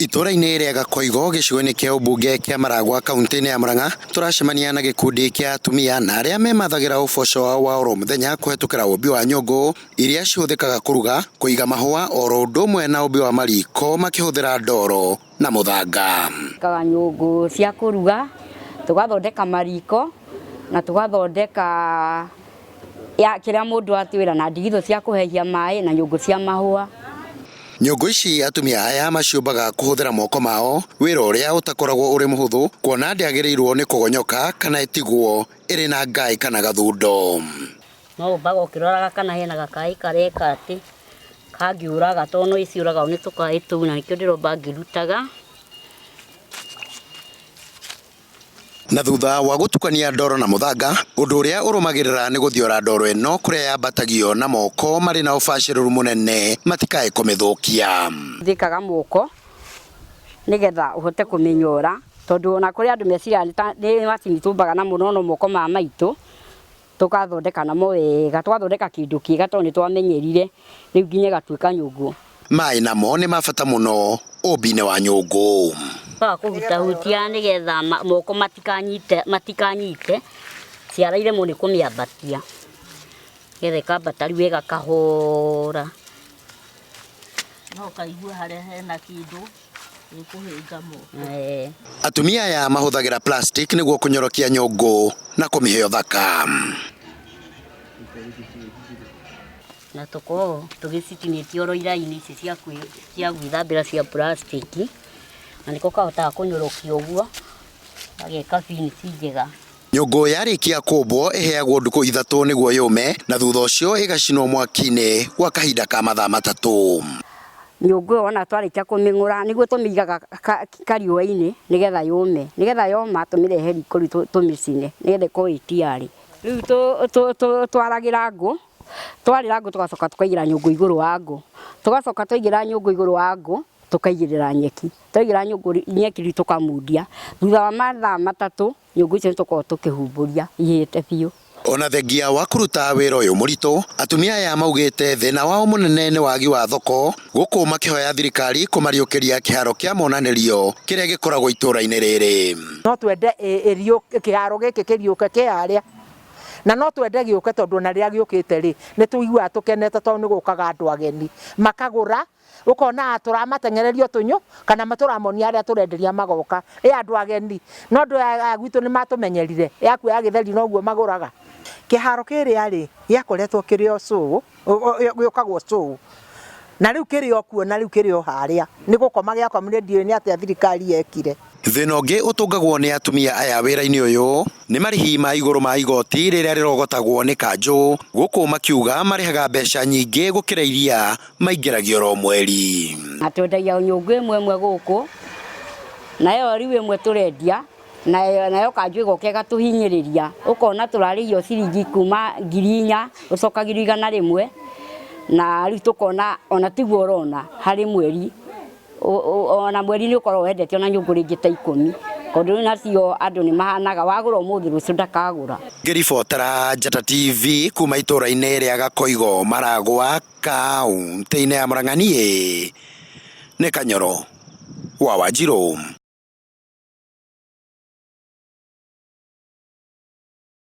Itũra-inĩ rĩa Gakoigo gĩcigo-inĩ kĩa ũmbunge kĩa Maragwa kaunti-inĩ ya Murang'a tũracemania na gĩkundi kĩa atumia na arĩa memathagĩra ũboco wao wa oro mũthenya kũhetũkĩra ũmbi wa nyũngũ iria cihũthĩkaga kũruga, kũiga mahũa oro ũndũ ũmwe na ũmbi wa mariko makĩhũthĩra ndoro na mũthanga. Kaga nyũngũ cia kũruga, tũgathondeka mariko na tũgathondeka ya kĩrĩa mũndũ atwĩra na ndigithũ cia kũhehia maĩ na nyũngũ cia mahũa. Nyũngũ ici atumia aya maciũmbaga kũhũthĩra moko mao, wĩra ũrĩa ũtakoragwo ũrĩ mũhũthũ kuona ndĩagĩrĩirwo nĩ kũgonyoka kana ĩtigwo ĩrĩ na ngaĩ kana gathundo. No ũmbaga ũkĩroraga kana hena gakaĩ kareka atĩ kangĩũraga tondũ no iciũragwo nĩ tũkaĩ tũu na nĩkĩo ndĩromba ngĩrutaga. Na thutha wa gũtukania ndoro na mũthanga, ũndũ ũrĩa ũrũmagĩrĩra nĩ gũthiora ndoro ĩno kũrĩa yambatagio na moko marĩ na ũbacĩrĩru mũnene matikae kũmĩthũkia. Thikaga moko nĩgetha ũhote kũmĩnyora tondũ ona kũrĩ andũ meciragia nĩ macini tũmbaga na mũno no moko ma maitũ tũgathondeka namo wega tũgathondeka kĩndũ kĩega tondũ nĩ twamenyerire rĩu nginya ĩgatuĩka nyũngũ. Maĩ namo nĩ ma bata mũno ũmbi-inĩ wa nyũngũ. Kwaga kũhutahutia nĩgetha moko matikanyite ciara iremwo nĩ kũmĩambatia nĩgetha ĩkambata rĩu wega kahora. No ũkaigua harĩa hena kĩndũ gĩkũhĩnga moko. Atumia aya mahũthagĩra plastic nĩguo kũnyorokia nyũngũ na kũmĩhe ũthaka. Na tũkoragwo tũgĩcitinĩtie oro iraini ici cia gwĩthambĩra cia plastic na nĩko kahotaga kũnyorokia ũguo gageka finish njega. Nyũngũ yarĩkia kũmbwo ĩheagwo ndukũ 3 nĩguo yũme na thutha ũcio ĩgacinwo mwaki-inĩ gwa kahinda ka mathaa 3. Nyũngũ ĩyo ona twarĩkia kũmĩng'ũra nĩguo tũmĩigaga kariũa-inĩ nĩgetha yũme, nĩgetha yoma tũmĩrehe riko rĩu tũmĩcine nĩgetha ĩkorwo ĩ tayari. Rĩu twaragĩra ngũ, twarĩra ngũ tũgacoka tũkaigĩra nyũngũ igũrũ wa ngũ, tũgacoka twaigĩra nyũngũ igũrũ wa ngũ tũkaigĩrĩra nyeki, twaigĩra nyũngũ nyeki rĩu tũkamundia, thutha wa mathaa 3 nyũngũ icio nĩtũkoragwo tũkĩhumbũria ihĩte biũ. Ona thengia wa kũruta wĩra ũyũ mũritũ, atumia aya maugĩte thĩna wao mũnene nĩ wagi wa thoko, gũkũ makĩhoya thirikari kũmariũkĩria kĩharo kĩa monanĩrio kĩrĩa gĩkoragwo itũũra-inĩ rĩrĩ. No twende kĩharo gĩkĩ kĩriũke kĩ harĩa, na no twende gĩũke tondũ ona rĩrĩa gĩũkĩte rĩ, nĩ tũiguaga tũkenete tondũ nĩ gũkaga andũ ageni makagũra, ũkona tũramatengereria tũnyũ kana tũramonia harĩa tũrenderia magoka ĩ andũ ageni, no andũ aya gwitũ nĩ matũmenyerire yakuoya gĩtheri noguo magũraga. Kĩharo kĩrĩa rĩ gĩakoretwo kĩrĩ o cũũ, gĩũkagwo cũũ, na rĩu kĩrĩ o kuo na rĩu kĩrĩ o harĩa nĩ gũkoma gĩakomire, ndiũĩ nĩ atĩa thirikari yekire. Thĩna ũngĩ ũtũngagwo nĩ atumia aya wĩra-inĩ ũyũ nĩ marĩhi ma igũrũ ma igoti rĩrĩa rĩrogotagwo nĩ kanjũ, gũkũ makiuga marĩhaga mbeca nyingĩ gũkĩra iria maingĩragio oro mweri. Na twendagia nyũngũ ĩmwe ĩmwe gũkũ, nayo rĩu ĩmwe tũrendia nayo kanjũ ĩgoka ĩgatũhinyĩrĩria, ũkona tũrarĩhio ciringi kuma 4,000 ũcokagĩrio 100, na rĩu tũkona ona tiguo ũrona harĩ mweri, ona mweri nĩ ũkoragwo wendetio na nyũngũ rĩngĩ ta 10, tondũ rĩu nacio andũ nĩ mahanaga wagũra ũmũthĩ rũciũ ndakagũra. Ngĩribotera Njata TV kuma itũũra-inĩ rĩa Gakoigo, Maragwa, kaunti-inĩ ya Murang'a, niĩ nĩ Kanyoro wa Wanjirũ.